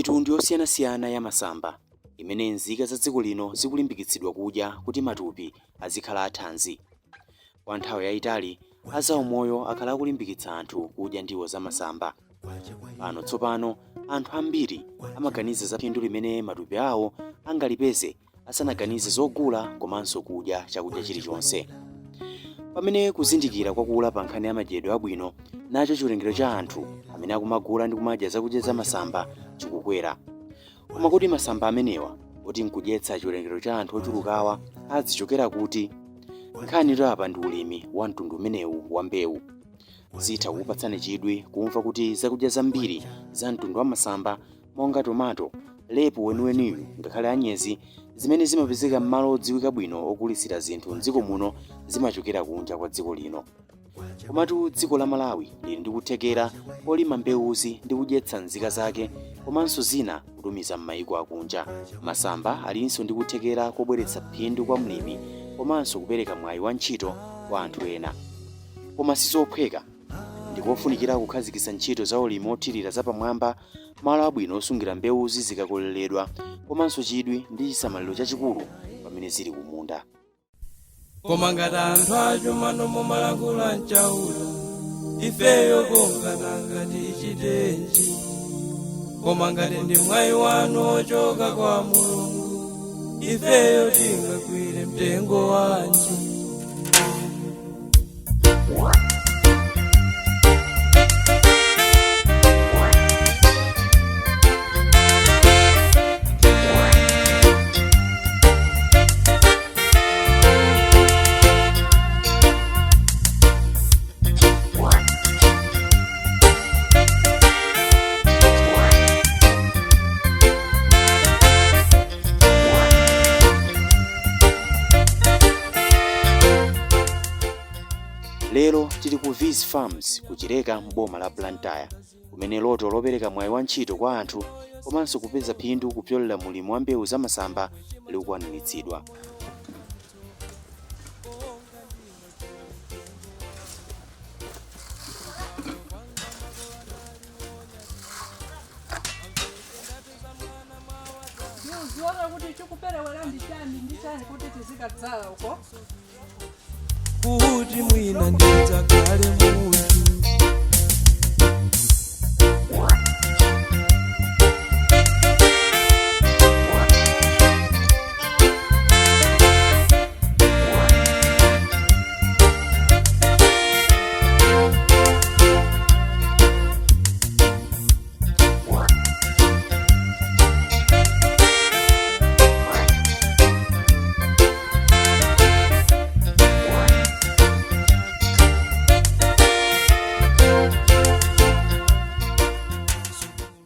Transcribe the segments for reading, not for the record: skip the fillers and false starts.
Mitundu yosiyanasiyana ya masamba imene nzika za dziko lino zikulimbikitsidwa kudya kuti matupi azikhala athanzi. Kwa nthawi yayitali, azaumoyo akhala akulimbikitsa anthu kudya ndiwo za masamba. Pano tsopano anthu ambiri amaganiza za phindu limene matupi awo angalipeze asanaganize zogula komanso kudya chakudya chilichonse. Pamene kuzindikira kwakula pa nkhani ya madyedwe abwino, nacho chiwerengero cha anthu amene akumagula ndi kumadya zakudya za masamba chikukwera. Koma kuti masamba amenewa oti nkudyetsa chiwerengero cha anthu ochulukawa azichokera kuti? Nkhani apa ndi ulimi wa mtundu umenewu wa mbewu. Zitha kukupatsani chidwi kumva kuti zakudya zambiri za mtundu wa masamba, monga tomato, lepu weniweniyu, ngakhale anyezi, zimene zimapezeka m'malo odziwika bwino ogulitsira zinthu mdziko muno, zimachokera kunja kwa dziko lino. Komatu dziko la Malawi lili ndi kuthekera kolima mbewuzi ndi kudyetsa nzika zake, komanso zina kutumiza m'mayiko akunja. Masamba alinso ndi kuthekera kobweretsa phindu kwa mlimi komanso kupereka mwayi wa ntchito kwa anthu ena. Koma sizophweka. Ndikofunikira kukhazikitsa ntchito za ulimi othirira zapamwamba, malo abwino osungira mbewuzi zikakololedwa, komanso chidwi ndi chisamaliro chachikulu pamene zili kumunda. Koma ngati anthu achuma nomumalankhula mchaula, ifeyo kongana ngati chitenji. Koma ngati ndi mwayi wanu ochoka kwa Mulungu, ifeyo tingagwire mtengo wanji? Lero tili ku Viz Farms ku Chileka, mboma la Blantyre, kumene loto lopereka mwayi wa ntchito kwa anthu komanso kupeza phindu kupyolera mulimi wa mbewu zamasamba likukwaniritsidwa. Uziona kuti chikuperewera ndi chani ndi chani kuti tizikadzala uko. Kuti mwina ndidzakhale munthu.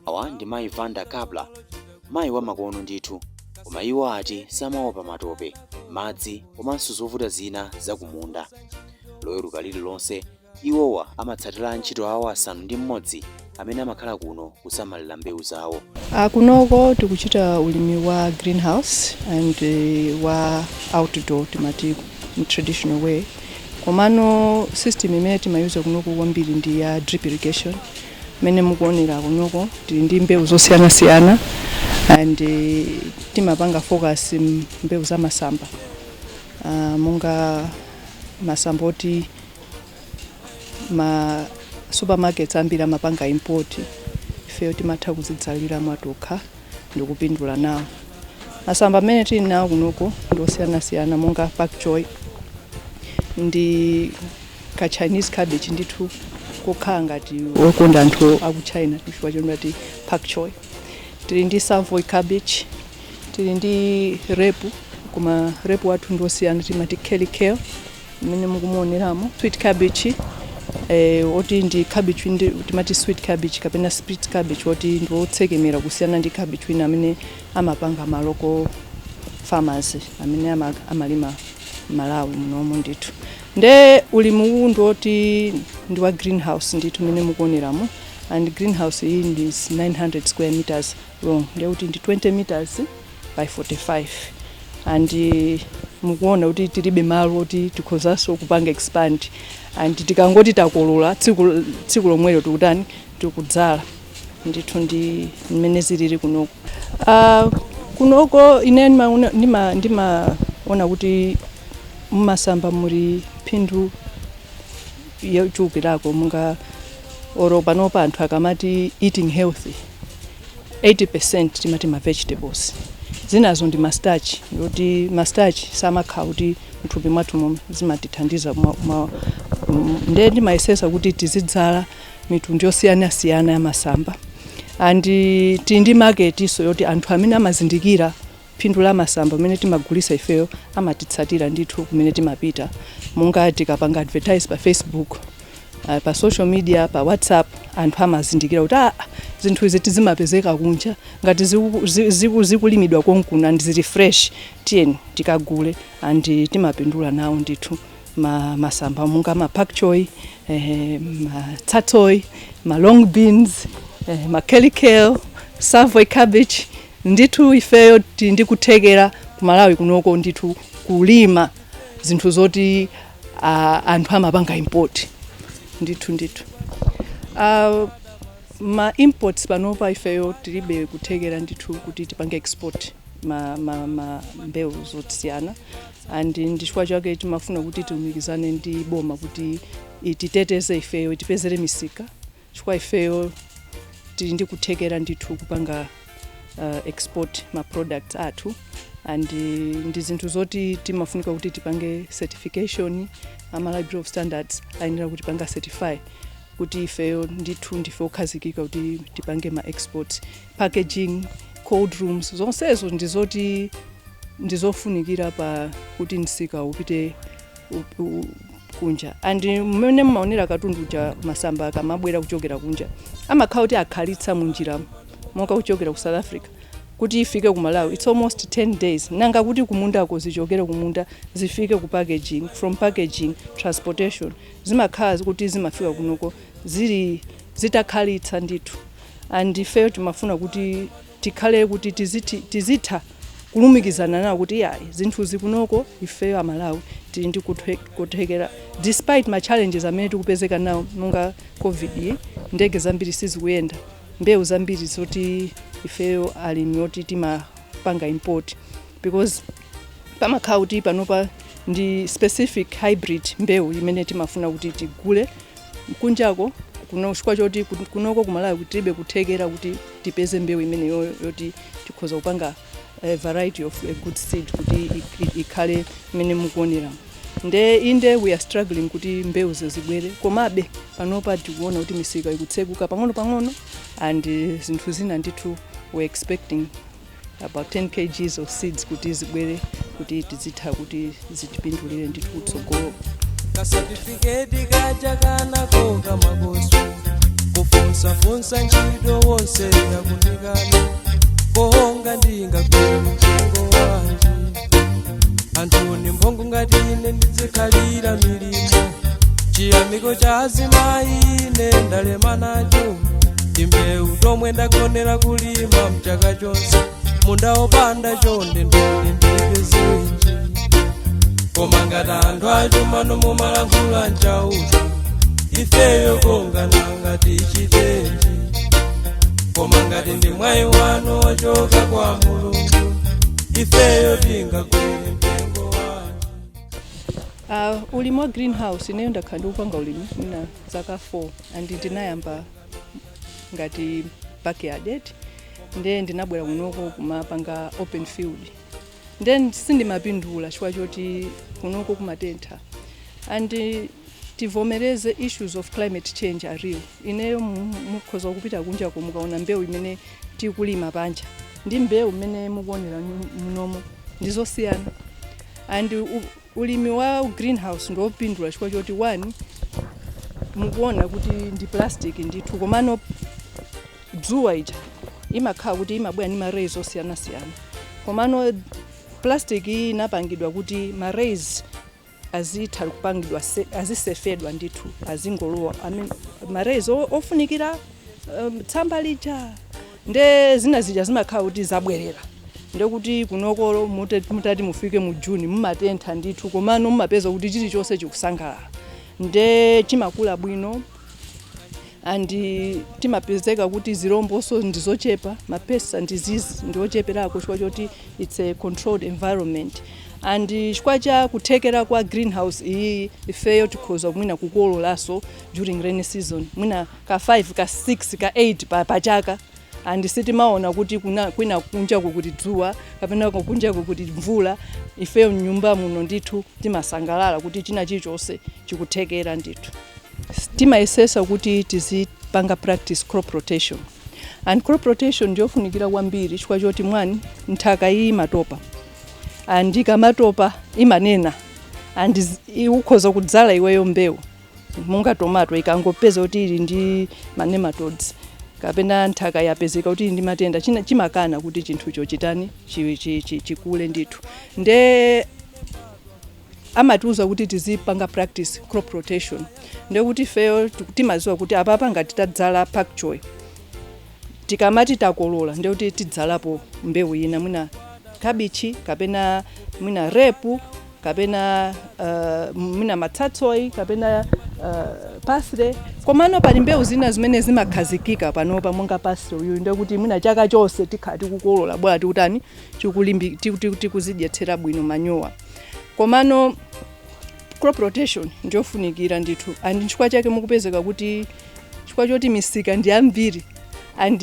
Awa ndi mayi Vanda Kabla, mayi wa makono ndithu, koma iwo ati samaopa matope, madzi komanso zovuta zina zakumunda. Loweruka lililonse iwowa amatsatira antchito awo 6 amene amakhala kuno kusamalira mbewu zawo. Kunoko tikuchita ulimi wa greenhouse and wa outdoor, timati in traditional way. Komano system imene timayuza kunoko kwambiri ndi ya drip irrigation. Mmene mukuonera kunoko, tili ndi mbewu zosiyanasiyana and timapanga focus mbewu za masamba, monga masamba oti ma supermarkets ambiri amapanga import, ifeyo timatha kuzidzalira mwatokha ndikupindula nawo. Masamba amene tili nawo kunoko ndi osiyanasiyana, monga pak choy, ndi ka Chinese cabbage ndithu, kokhala ngati okonda anthu aku China, chifukwa choti pak choy. Tili ndi savoy cabbage, tili ndi rape, koma rape wathu ndi osiyana, timati curly kale mmene mukumuoneramo. Sweet cabbage, oti ndi cabbage ndi timati sweet cabbage kapena split cabbage, oti ndi otsekemera kusiyana ndi cabbage wina amene amapanga ma local farmers amene amalima Malawi munomu ndithu. Nde ulimi uwu ndiwoti ndi wa greenhouse ndithu mmene mukuoneramo, and greenhouse iyi ndi 900 square meters long, ndiye kuti ndi 20 meters by 45, and mukuona kuti tilibe malo oti tikhozanso kupanga expand, and tikangoti takolola, tsiku lomwelo tikutani? Tikudzala. Ndithu ndi mmene zilili kunoko. Kunoko ine ndimaona ndima kuti mmasamba muli phindu yochulukirako, munga oro panopa anthu akamati eating healthy, 80% timati ma vegetables, zinazo ndi ma starch, yoti ma starch samakhala kuti mthupi mwathu momwe zimatithandiza. Ndiye ndimayesesa kuti tizidzala mitundu yosiyanasiyana ya masamba, and tili ndi market iso yoti anthu amene amazindikira phindu la masamba amene timagulisa ifeyo amatitsatira ndithu kumene timapita, monga tikapanga advertise pa Facebook, pa social media, pa WhatsApp, anthu amazindikira kuti ah, zinthu izi tizimapezeka kunja, ngati zikulimidwa konkuno and zili fresh, tiyeni tikagule, and timapindula nawo ndithu. Masamba monga ma pak choy, ma tatsoi, ma long beans, ma curly kale, savoy cabbage. Ndithu ifeyo tili ndi kuthekera kumalawi kunoko ndithu kulima zinthu zoti anthu amapanga import ndithu ndithu. Ma imports panopa ifeyo tilibe kuthekera ndithu kuti tipange export ma mbewu zosiyana, and ndi chifukwa chake timafuna kuti tilumikizane ndi boma kuti ititeteze ifeyo, itipezere misika, chifukwa ifeyo tili ndi kuthekera ndithu kupanga export ma products athu, and ndi zinthu zoti timafunika kuti tipange certification. Ama Bureau of Standards ayenera kuti panga certify kuti ifeyo ndithu ndife okhazikika kuti tipange ma export. Packaging, cold rooms, zonsezo ndizoti ndizofunikira pa kuti msika upite kunja. And mmene mmaonera katundu uja, masamba akamabwera kuchokera kunja amakhala kuti akhalitsa munjira, monga kuchokera ku South Africa kuti ifike ku Malawi, it's almost 10 days. Nanga kuti kumundako zichokere kumunda zifike ku packaging, from packaging, transportation, zimakhala kuti zimafika kunoko zili zitakhalitsa ndithu. And ifeyo timafuna kuti tikhale kuti tizitha kulumikizana nawo kuti yayi, zinthuzi kunoko ifeyo Amalawi tili ndi kuthekera, despite ma challenges amene tikupezeka nawo monga COVID iyi, ndege zambiri sizikuyenda, mbewu zambiri zoti ifeyo alimi oti timapanga import, because pamakhala kuti panopa ndi specific hybrid mbewu imene timafuna kuti tigule kunjako kuno, chifukwa choti kunoko kumalawi tilibe kuthekera kuti tipeze mbewu imene yoti tikhoza kupanga a variety of a good seed kuti ikhale imene mukuonera. Nde inde, we are struggling kuti mbewu zibwere, komabe panopa tikuona kuti misika ikutsekuka pang'ono pang'ono, and zinthu zina ndithu we're expecting about 10 kgs of seeds kuti zibwere kuti tizitha kuti zitipindulire ndithu kutsogolo. Kasatifiketi kaja kanako kamakoso kufunsafunsa ntchito wonse yakundikana kohonga ndingakwere mtengo wanji anthu ni mphongo ngati ine ndizikhalira milimo chiyamiko cha azimayi ine ndalema nacho timbewu tomwe ndagonera kulima mchaka chonse munda wopanda chonde ndone ndipezenji. Koma ngati anthu achuma mumalankhula mchauta, ifeyo kongana ngati chitenji. Koma ngati ndi mwayi wanu wachoka kwa Mulungu, ifeyo tingakwere mtengo wanji? Ulimi wa greenhouse, ineyo ndakhala ndikupanga ulimi mwina zaka 4, and ndinayamba ngati backyard, ndiye ndinabwera kunoko kumapanga open field. Then sindimapindula chifukwa choti kunoko kumatentha, and tivomereze, issues of climate change are real. Ineyo mukhoza kupita kunja mukaona mbewu imene tikulima panja ndi mbewu imene mukuonera munomo ndizosiyana. And ulimi wa greenhouse ndiwopindula chifukwa choti, one, mukuona kuti ndi plastic ndithu, komano dzuwa ija imakhala kuti imabwera ndi ma rays osiyanasiyana, komano plastic iyi inapangidwa kuti ma rays azitha kupangidwa azisefedwa ndithu, azingolowa, I mean, ma rays ofunikira tsamba lija, nde zina zija zimakhala kuti zabwerera. Ndekuti kunokolo mutati mufike mu Juni mumatentha ndithu, komano mumapeza kuti chilichonse chikusangalala, nde chimakula bwino. And timapezeka kuti zilomboso ndizochepa, ma pests and disease ndiocheperako chifukwa choti it's a controlled environment. And chifukwa cha kuthekera kwa greenhouse iyi, ifeyo tikhoza mwina kukololaso during rainy season mwina ka 5, ka 6, ka 8 pa chaka. And sitimaona kuti kwina kunja kukuti dzuwa kapena kunja kukuti mvula. Ifeyo mnyumba muno ndithu timasangalala kuti china chilichonse chikuthekera ndithu. Timayesesa kuti tizipanga practice crop rotation, and crop rotation ndiyofunikira kwambiri chifukwa choti mwani nthaka iyi imatopa, and ikamatopa imanena, and ukhoza kudzala iweyo mbewu monga tomato, ikangopeza kuti ili ndi ma nematodes kapena nthaka yapezeka kuti ili ndi matenda, chimakana kuti chinthucho chitani, chikule ndithu. Nde amatiuza kuti tizipanga practice crop rotation, ndekuti ifeyo timaziwa kuti apapa ngati tadzala pak choy, tikamati takolola ndekuti tidzalapo mbewu ina, mwina kabichi kapena mwina rape kapena mwina matsatsoi kapena parsley. Komano pali mbewu zina zimene zimakhazikika panopa monga parsley uyu, ndekuti mwina chaka chonse tikhala tikukolola, bwana tikutani, tikuzidyetsera bwino manyowa. Komano crop rotation ndiyofunikira ndithu, and chifukwa chake mukupezeka kuti chifukwa choti misika ndi ambiri, and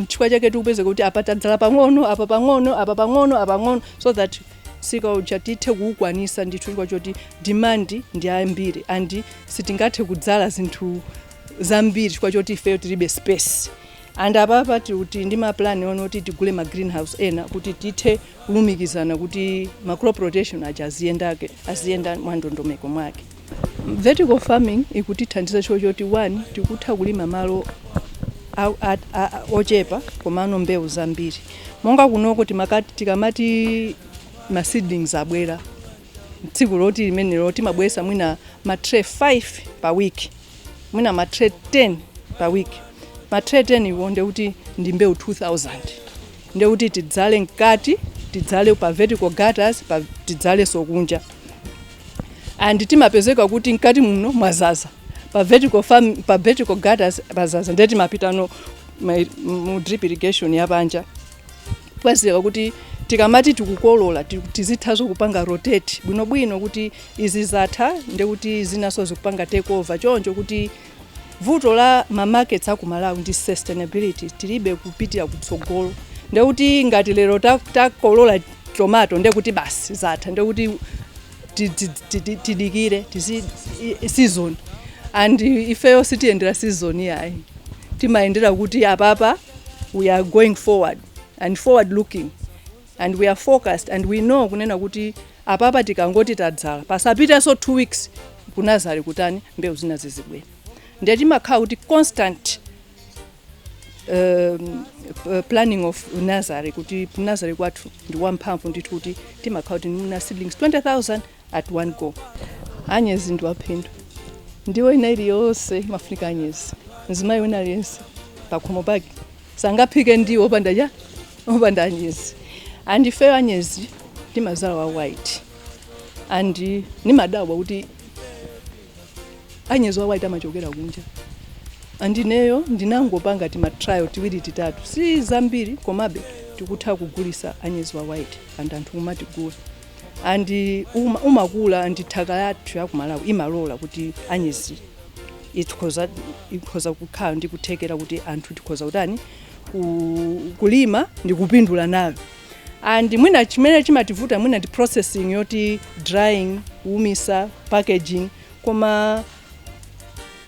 chifukwa chake tikupezeka kuti apa tadzala pang'ono, apa pang'ono, apa pang'ono, apa pang'ono, so that msika uja tithe kuwukwanisa ndithu, chifukwa choti demand ndi ambiri and sitingathe kudzala zinthu zambiri chifukwa choti ifeyo tilibe space. And apapa tikuti ndi mapulani ono kuti tigule ma greenhouse ena kuti tithe kulumikizana kuti ma crop rotation aja aziyendake, aziyenda mwandondomeko mwake. Vertical farming ikutithandiza chifukwa choti, one, tikutha kulima malo ochepa komano mbewu zambiri. Monga kunoko tikamati ma seedlings abwera tsiku loti limenelo, timabweresa mwina ma tray 5 pa week, mwina ma tray 10 pa week. Ma tray 10 iwo ndekuti ndi mbewu 2000, ndekuti tidzale mkati, tidzale pa vertical gutters, tidzalenso kunja. And timapezeka kuti mkati muno mwazaza, pa vertical farm, pa vertical gutters pazaza, ndiye timapitano mu drip irrigation yapanja. Kwazika kuti tikamati tikukolola, tizithazo kupanga rotate bwinobwino kuti izi zatha ndekuti zinaso zikupanga take over choncho, kuti vuto la ma markets aku Malawi ndi sustainability, tilibe kupitira kutsogolo. Ndekuti ngati lero takolola tomato, ndekuti basi zatha, ndekuti tidikire tizi season. And ifeyo sitiyendera season yayi, timayendera kuti apapa we are going forward and forward looking and we are focused, and we know kunena kuti apapa tikangoti tadzala, pasapitenso 2 weeks kunazali kutani, mbewu zina zizibwera. Ndiye timakhala kuti constant planning of nursery, kuti nursery kwathu ndi wamphamvu ndithu, kuti timakhala kuti muna seedlings 20,000 at one go. Anyezi ndi waphindu, ndiwo ina iliyonse imafunika anyezi. Mzimayi wina aliyense pakhomo pake sangaphike ndiwo opanda cha opanda anyezi. And ifeyo anyezi timazala wa white, and nimadabwa kuti anyezi wa white amachokera kunja. Andineyo ndinangopanga ti ma trial tiwiri, titatu, si zambiri, komabe tikutha kugulisa anyezi wa white and anthu kumatigula, and umakula, and nthaka yathu ya kumalawi imalola kuti anyezi ikhoza kukhala ndi kuthekera kuti anthu tikhoza kutani, kulima ndi kupindula nayo. And mwina chimene chimativuta mwina ndi processing yoti drying, kuwumisa, packaging. Koma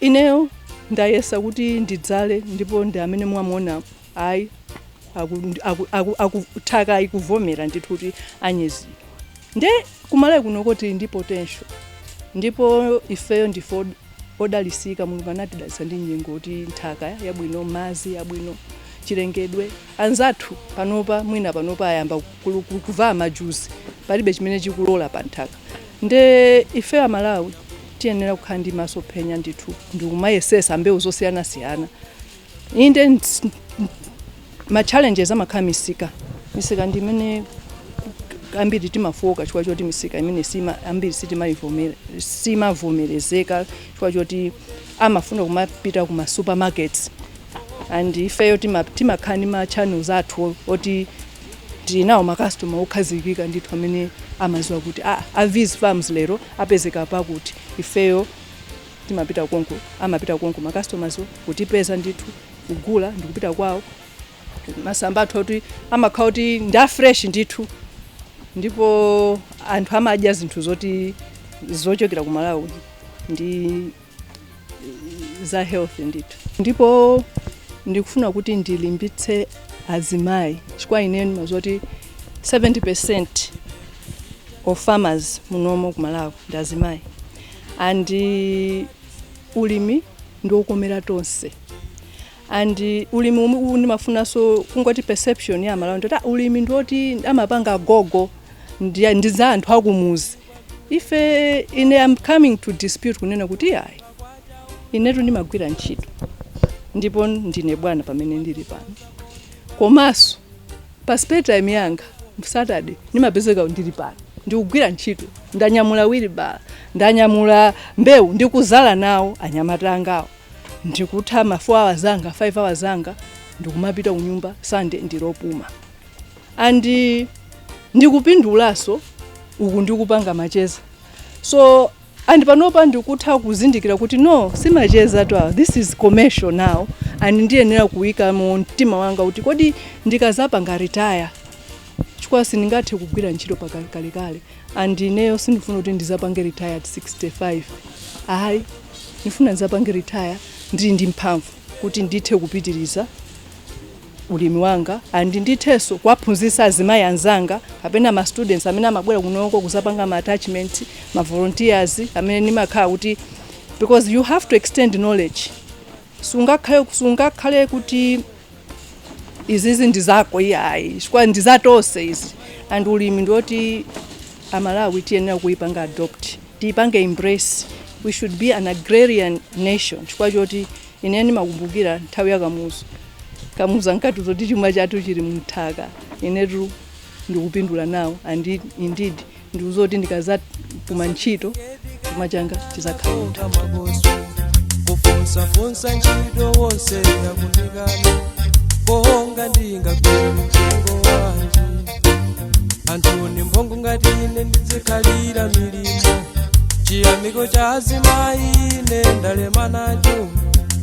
ineyo ndayesa kuti ndidzale, ndipo ndi amene mwamuona ayi, akuthaka ikuvomera ndithu kuti anyezi. Nde kumalawi kunoko tili ndi potential, ndipo ifeyo ndife odalisika. Mulungu anatidalisa ndi nyengo, kuti nthaka yabwino, madzi yabwino, chilengedwe. Anzathu panopa, mwina panopa ayamba kuvala majuzi, palibe chimene chikulola pa nthaka. Nde ifeyo Amalawi tiyenera kukhala ndi masomphenya ndithu, ndikumayesesa mbewu zosiyanasiyana. Inde, ma challenges amakhala misika. Misika ndi imene Ambiri timafoka chifukwa choti misika imene sima ambiri simavomerezeka, chifukwa choti amafuna kumapita kuma supermarkets, and ifeyo timakhala ndi ma channels athu oti tinawo ma customer okhazikika ndithu, amene amaziwa kuti a Viz Farms lero apezeka pakuti. Ifeyo timapita konko, amapita konko ma customers kutipeza ndithu, kugula ndikupita kwawo. Masamba athu oti amakhala kuti ndi a fresh ndithu, ndipo anthu amadya zinthu zoti zochokera ku Malawi ndi za health ndithu. Ndipo ndikufuna kuti ndilimbitse azimayi, chifukwa ineyo ndimaziwa kuti 70% of farmers munomo ku Malawi ndi azimayi, and ulimi ndiokomera tonse. And ulimi umu ndimafunanso kungoti perception ya Malawi ndoti ulimi ndioti amapanga gogo, ndi za anthu akumuzi. Ife, ine am coming to dispute kunena kuti ayi, inetu ndimagwira ntchito ndipo ndine bwana pamene ndili pano, komanso pa spare time yanga, Saturday, ndimapezeka ndili pano ndikugwira ntchito. Ndanyamula wheelbarrow, ndanyamula mbewu, ndikuzala nawo anyamata angawo. Ndikutha ma 4 hours anga, 5 hours anga, ndikumapita kunyumba. Sunday ndilopuma and ndikupindulaso uku ndikupanga macheza. So and panopa ndikutha kuzindikira kuti no, simacheza twa, this is commercial now, and ndiyenera kuyika mu mtima wanga kuti kodi ndikazapanga retire, chifukwa sindingathe kugwira ntchito pakalekale, and ineyo sindifuna kuti ndizapange retire at 65, ayi. Ndifuna ndizapange retire ndili ndi mphamvu kuti ndithe kupitiriza ulimi wanga, and ndithenso kuwaphunzitsa azimayi anzanga kapena ma students amene amabwera kunoko kuzapanga ma attachment, ma volunteers amene ndimakhala kuti, because you have to extend knowledge. Sungakhale kuti izizi ndi zako, iyayi, chifukwa ndi zatonse izi. And ulimi ndoti Amalawi tiyenera kuipanga adopt, tiipange embrace. We should be an agrarian nation, chifukwa choti ine ndimakumbukira nthawi ya Kamuzu. Kamuzu ankati zoti chuma chathu chili munthaka. Inetu ndikupindula nawo, and indeed ndikuzoti ndikazapuma ntchito, chuma changa chizakhala munthaka. Makoswe kufunsafunsa ntchito wonse yakundikana kohonga ndingakwere mtengo wanji. Anthu ni mphongo ngati ine ndizikhalira milimo. Chiyamiko cha azimayi ine ndalema nacho.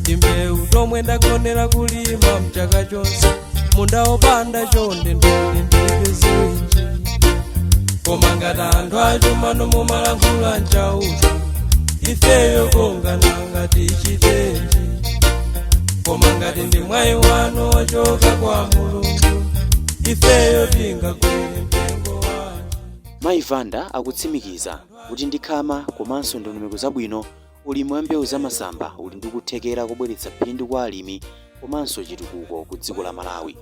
Timbewu tomwe ndagonera kulima mchaka chonse, munda wopanda chonde ndoni ndipezenji? Koma ngati anthu achuma nomumalankhula nchauta, ifeyo kongana ngati chitenji. Koma ngati ndi mwayi wanu wachoka kwa Mulungu, ifeyo tingakwere mtengo wanji? Mayi Vanda akutsimikiza kuti ndi khama komanso ndondomeko zabwino, ulimi wa mbewu zamasamba uli ndi kuthekera kobweretsa phindu kwa alimi komanso chitukuko ku dziko la Malawi.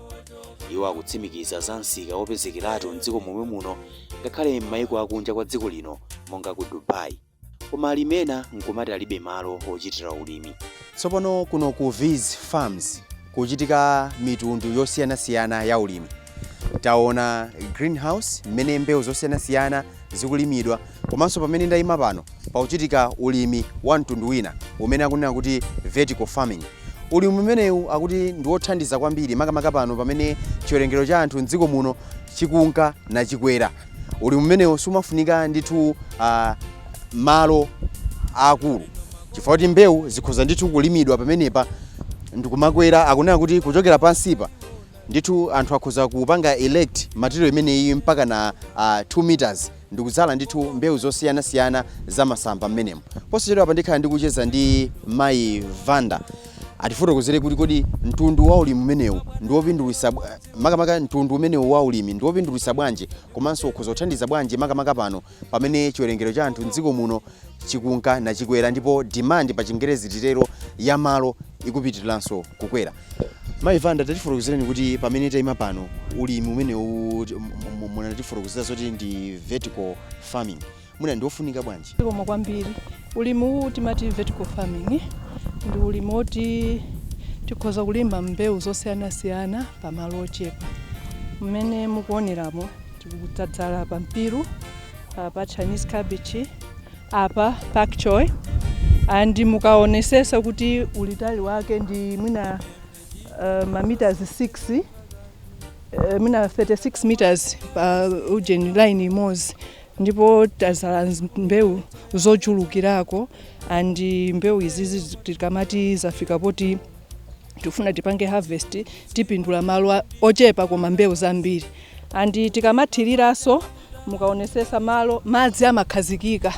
Iwo akutsimikiza za msika wopezekeratu mdziko momwe muno, ngakhale m'mayiko akunja kwa dziko lino monga ku Dubai, koma alimi ena nkumati alibe malo ochitira ulimi. Tsopano kuno ku Viz Farms kuchitika mitundu yosiyanasiyana ya ulimi. Taona greenhouse mmene mbewu zosiyanasiyana zikulimidwa, komanso pamene ndayima pano pakuchitika ulimi wa mtundu wina umene akunena kuti vertical farming. Ulimi umenewu akuti ndi wothandiza kwambiri, makamaka pano pamene chiwerengero cha anthu mdziko muno chikunka nachikwera. Ulimi umenewu sumafunika ndithu malo akulu, chifukwa kuti mbewu zikhoza ndithu kulimidwa pamenepa ndikumakwera. Akunena kuti kuchokera pansipa ndithu anthu akhoza kupanga erect material imeneyi mpaka na 2 meters, ndikudzala ndithu mbewu zosiyanasiyana za masamba mmenemo. Posachedwa apa ndikhala ndikucheza ndi mayi Vanda, atifotokozere kuti kodi mtundu wa ulimi umenewu ndi wopindulitsa makamaka mtundu umenewu wa ulimi ndi wopindulitsa bwanji, komanso ukhoza kuthandiza bwanji, makamaka pano pamene chiwerengero cha anthu mdziko muno chikunka nachikwera, ndipo demand, pa Chingerezi titero, ya malo ikupitiriranso kukwera. Mayi Vanda, tatifotokozereni kuti pamene tayima pano, ulimi umenewu munatifotokozera zoti ndi vertical farming, mwina ndi wofunika bwanji? Koma kwambiri, ulimi uwu timati vertical farming ndi ulimi woti tikhoza kulima mbewu zosiyanasiyana pamalo ochepa. Mmene mukuoneramo, Tikudzadzala apa mpiru, apa Chinese cabbage, apa pak choy. And mukaonesesa kuti ulitali wake ndi mwina mameters 6, mwina 36 meters pa ujeni line imodzi, ndipo tazala mbewu zochulukirako. And mbewu izizi tikamati zafika poti tifuna tipange harvest, tipindula malo ochepa koma mbewu zambiri. And tikamathiriranso, mukaonesesa malo, madzi amakhazikika,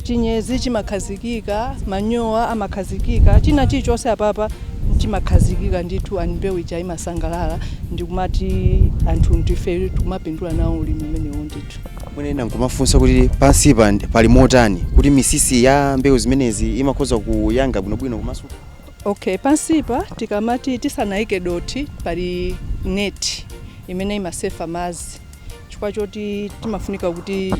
chinyezi chimakhazikika, manyowa amakhazikika, china chilichonse apapa chimakhazikika ndithu. And mbewu ija imasangalala, ndikumati anthu ndife tikumapindula nawo ulimi umenewo ndithu. Mwina nkumafunsa kuti pansipa pali motani kuti misisi ya mbewu zimenezi imakhoza kuyanga bwinobwino komanso? Okay, pansipa tikamati tisanayike doti, pali neti imene imasefa madzi, chifukwa choti timafunika kuti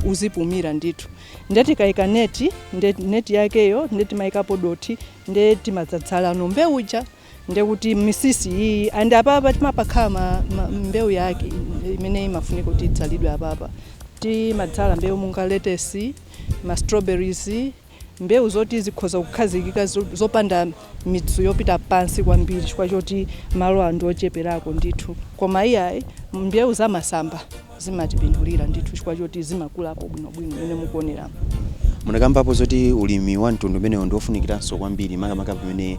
uzipumira ndithu. Nde tikayika neti, nde neti yakeyo nde timayikapo doti, nde timadzadzalano mbewu ija, nde kuti misisi iyi. And apapa timapakhala mbewu yake imene imafunika kuti idzalidwe. Apapa timadzala mbewu monga lettuce, ma strawberries, mbewu zoti zikhoza kukhazikika, zopanda midzu yopita pansi kwambiri, chifukwa choti malo anthu ocheperako ndithu. Koma iyayi, mbewu zamasamba zimatipindulira ndithu, chifukwa choti zimakulapo bwinobwino mmene mukuoneramo. Munakambapo zoti ulimi wa mtundu umenewo ndi ofunikiranso kwambiri, makamaka pamene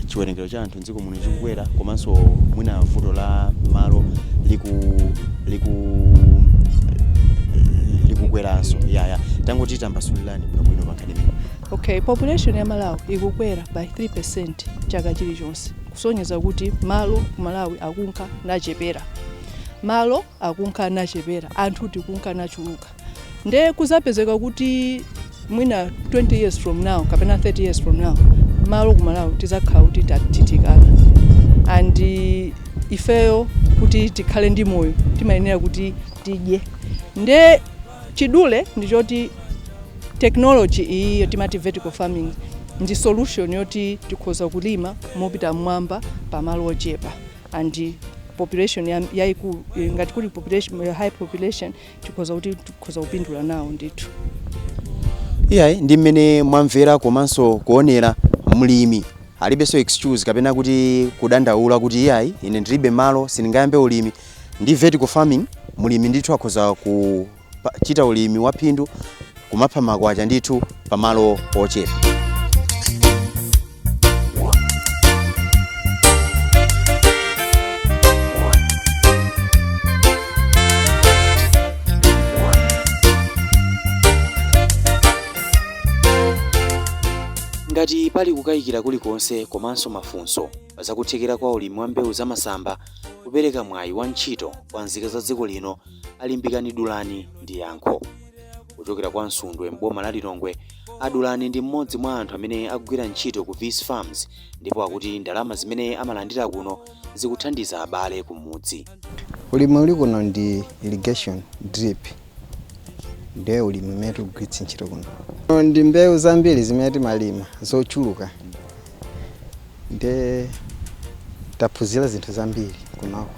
chiwerengero cha anthu mdziko muno chikukwera, komanso mwina vuto la malo likukweranso. Yaya, tangoti tambasulirani bwinobwino pa nkhani imene. Okay, population ya Malawi ikukwera by 3% chaka chilichonse, kusonyeza kuti malo ku Malawi akunka nachepera, malo akunka nachepera, anthu tikunka nachuluka. Nde kuzapezeka kuti mwina 20 years from now kapena 30 years from now, malo ku Malawi tizakhala kuti tatitikana. And ifeyo kuti tikhale ndi moyo timayenera kuti tidye. Nde chidule ndichoti technology iyi timati vertical farming ndi solution yoti tikhoza kulima mopita mmwamba pamalo ochepa. And population yayikulu, ngati kuli population, high population, tikhoza kuti tikhoza kupindula nawo ndithu. Iyayi, ndi mmene mwamvera komanso kuonera, mlimi alibenso excuse kapena kuti kudandaula kuti iyayi, ine ndilibe malo, sindingayambe ulimi. Ndi vertical farming, mlimi ndithu akhoza kuchita ulimi wa phindu, kumapha makwacha ndithu pamalo ochepa. Ngati pali kukayikira kulikonse komanso mafunso pazakuthekera kwa ulimi wa mbewu zamasamba kupereka mwayi wa ntchito kwa nzika za dziko lino, alimbikani Dulani ndi yankho. Kuchokera kwa Msundwe m'boma la Lilongwe, Adulani ndi mmodzi mwa anthu amene akugwira ntchito ku Vis Farms, ndipo akuti ndalama zimene amalandira kuno zikuthandiza abale kumudzi. Ulimi uli kuno ndi irrigation drip, ndiye ulimi umene tikugwiritsa ntchito kuno. Ndi mbewu zambiri zimene timalima zochuluka, ndiye taphunzira zinthu zambiri kunoko.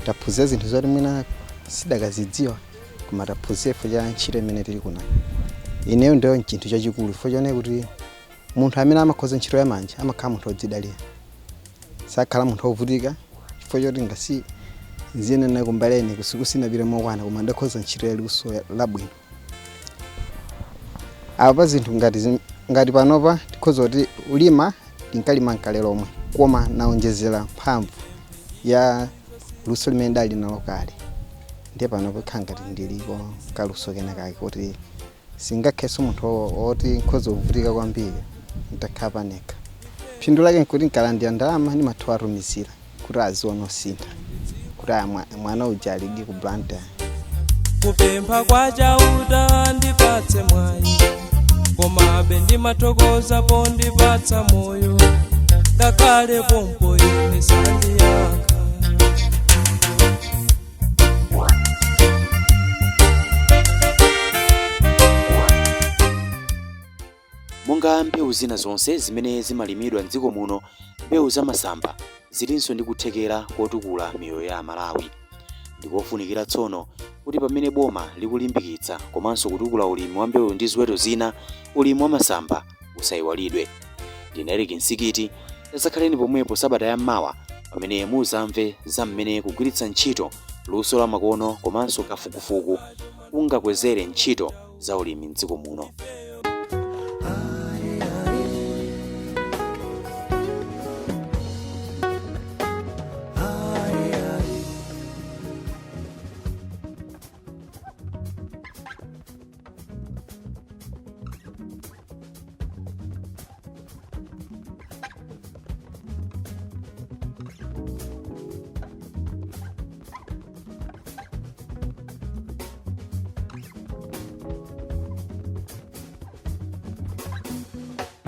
Taphunzira zinthu zoti mwina sidakazidziwa, koma taphunzira chifukwa cha ntchito imene tili kuno. Ineyo ndiyo chinthu chachikulu, chifukwa chonena kuti munthu amene amakhoza ntchito yamanja amakhala munthu wodzidalira, sakhala munthu wovutika, chifukwa choti ngasi nzinena kumbaleni kusiku sinapita mokwana, koma ndakhoza ntchito yaluso labwino. Apa zinthu ngati ngati panopa tikhoza kuti ulima tinkalima nkale lomwe, koma naonjezera mphamvu ya luso limene ndali nalo kale. Ndiye panopa khala ngati ndiliko kaluso kena kake kuti singakhenso munthu woti nkhoza kuvutika kwambiri ntakhala panekha. Phindu lake nkuti nkalandira ndalama ndimatha atumizira kuti aziona osintha kuti aya mwana uja alidi ku Blantyre. Kupempha kwa Chauta ndipatse mwayi, komabe ndimathokoza pondipatsa moyo, ngakhale pompo ine sandiyankha. Monga mbewu zina zonse zimene zimalimidwa mdziko muno, mbewu zamasamba Zilinso ndi kuthekera kotukula miyoyo ya Amalawi. Ndikofunikira tsono kuti pamene boma likulimbikitsa komanso kutukula ulimi wa mbewu ndi ziweto zina, ulimi wa masamba usayiwalidwe. Ndine Eric Nsikiti. Tazakhaleni pomwepo sabata yammawa pamene muzamve za mmene kugwiritsa ntchito luso la makono komanso kafukufuku kungakwezere ntchito za ulimi mdziko muno.